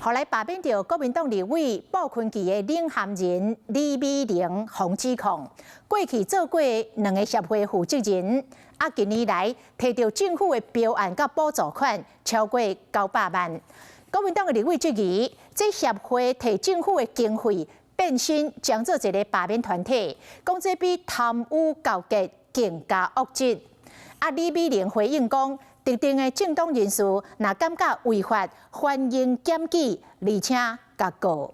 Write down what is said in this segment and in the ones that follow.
予來罷免著國民黨立委傅崐萁的領銜人李美玲予指控，過去做過兩个協會負責人，啊近年來提著政府的標案佮補助款超過900萬。國民黨的立委質疑，這協會提政府的經費變身將做一个罷免團體，講這比貪污勾結更加惡質。啊，李美玲回應講，特定的政黨人士若感覺違法，歡迎檢舉，而且共告。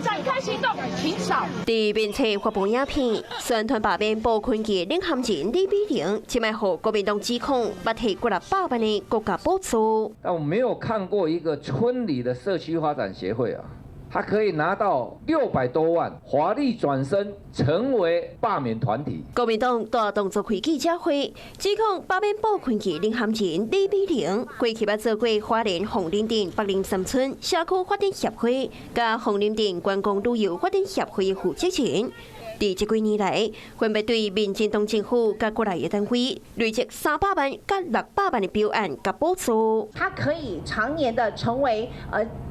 展開行動，請掃。佇面冊發布影片，宣傳罷免傅崐萁領銜人李美玲，這擺予國民黨指控，捌提幾若百萬的國家補助。但我沒有看過一個村裡的社區發展協會啊，他可以拿到600多萬，華麗轉身成為罷免團體。國民黨大動作開記者會，指控罷免傅崐萁領銜人李美玲，過去捌做過花蓮鳳林鎮北林三村社區發展協會，佮鳳林鎮觀光旅遊發展協會的負責人。佇這幾年來，分別對民進黨政府佮國內的單位累積300萬佮600萬的標案佮補助。他可以常年的成為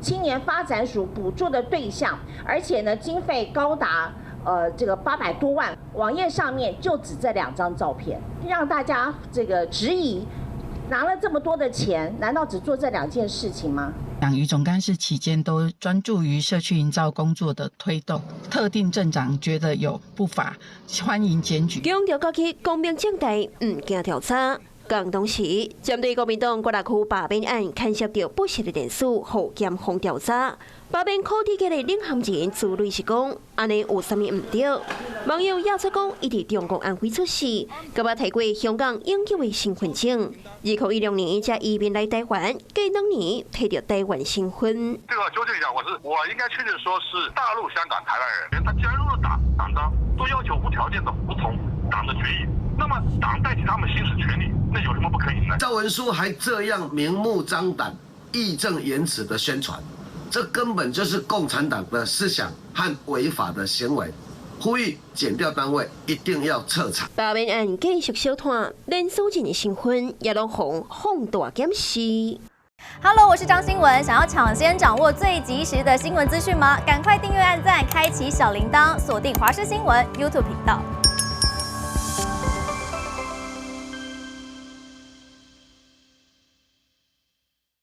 青年發展署補助的對象，而且呢經費高達這個800多萬。網頁上面就只這兩張照片，讓大家這個質疑，拿了這麼多的錢，難道只做這兩件事情嗎？黨於總幹事期間都專注於社區營造工作的推動，特定政黨覺得有不法，歡迎檢舉。強調過去光明正大，毋驚調查。共同時，針對國民黨國內區罷免案牽涉著不實的人士，予檢方調查。罷免柯志杰的領銜人朱瑞是講，按呢有啥物毋對？網友亞出講，伊佇中國安徽出世，閣捌提過香港永久的身份證。2016年才移民來台灣，過2年提著台灣身份。這個糾正一下，我應該確切說是大陸、香港、台灣人，他既然入了黨，黨章都要求無條件的服從黨的決議。那麼黨代替他們行使權利，那有什麼不可以呢？趙文書還這樣明目張膽、義正言辭的宣傳，這根本就是共產黨的思想和違法的行為。呼籲檢調單位一定要徹查。罷免案繼續燒炭，連蘇人的身份也攏予放大檢視。 Hello，我是張新聞，想要搶先掌握最及時的新聞資訊嗎？趕快訂閱、按讚、開啟小鈴鐺，鎖定華視新聞 YouTube 頻道。